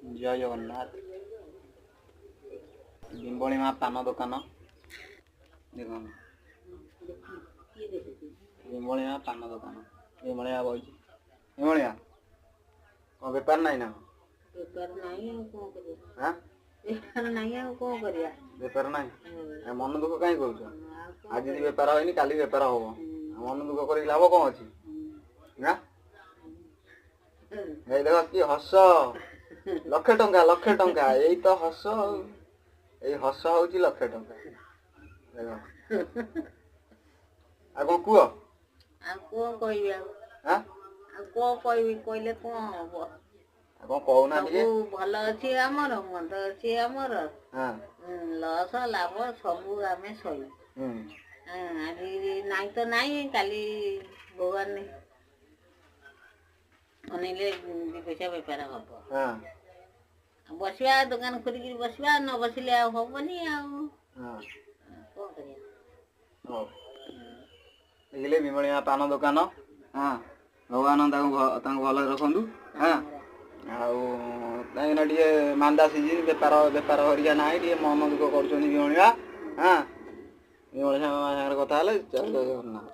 ଜୟ ଜଗନ୍ନାଥ। ବିମ୍ବଳି ମା ପାନ ଦୋକାନ ଦେଖନ୍ତୁ। ବିମଳି ମା ପାନ ଦୋକାନ, ବିମଳି ମା ବଇଛି। ବିମଳି ମା, କଣ ବେପାର ନାହିଁ ନା? ବେପାର ନାହିଁ, ଆଉ କଣ କରିବା? ଆଁ, ବେପାର ନାହିଁ, ଆଉ କଣ କରିବା? ବେପାର ନାହିଁ, ମନ ଦୁଃଖ କାହିଁ କରୁଛ? ଆଉ କଣ? ଆଜି ଯଦି ବେପାର ହେଇନି, କାଲି ବେପାର ହବ। ମନ ଦୁଃଖ କରିକି ଲାଭ କଣ ଅଛି ନା? ଏଇ ଦେଖ କି ହସ, ଲକ୍ଷେ ଟଙ୍କା, ଲକ୍ଷେ ଟଙ୍କା। ଏଇ ତ ହସ ଆଉ, ଏଇ ହସ ହଉଛି ଲକ୍ଷେ ଟଙ୍କା। ଦେଖ, ଆଉ କଣ କୁହ? ଆଉ କଣ କହିବି ଆଉ? ଆଁ, ଆଉ କଣ କହିବି? କହିଲେ କଣ ହବ? ଆଉ କଣ କହୁନା ଟିକେ? ସବୁ ଭଲ ଅଛି ଆମର, ମନ୍ଦ ଅଛି ଆମର। ହଁ, ଲସ ଲାଭ ସବୁ ଆମେ ସହି। ଆଜି ନାହିଁ ତ ନାହିଁ, କାଲି ଭଗବାନ ଅନେଇଲେ 2 ପଇସା ବେପାର ହବ। ହଁ, ବସିବା, ଦୋକାନ ଖୋଲିକିରି ବସିବା, ନ ବସିଲେ ଆଉ ହବନି ଆଉ। ହଁ, କଣ କରିବା? ହଉ, ଦେଖିଲେ ବିମଳି ମା ପାନ ଦୋକାନ। ହଁ, ଭଗବାନ ତାଙ୍କୁ ଭଲରେ ରଖନ୍ତୁ। ହଁ, ଆଉ କାହିଁକିନା ଟିକେ ମାନ୍ଦା ସିଜିନ୍, ବେପାର ହେରିକା ନାହିଁ, ଟିକେ ମନ ଦୁଃଖ କରୁଛନ୍ତି ବିମଳି ମା। ହଁ, ବିମଳି ମା ସାଙ୍ଗରେ କଥା ହେଲେ। ଜୟ ଜଗନ୍ନାଥ।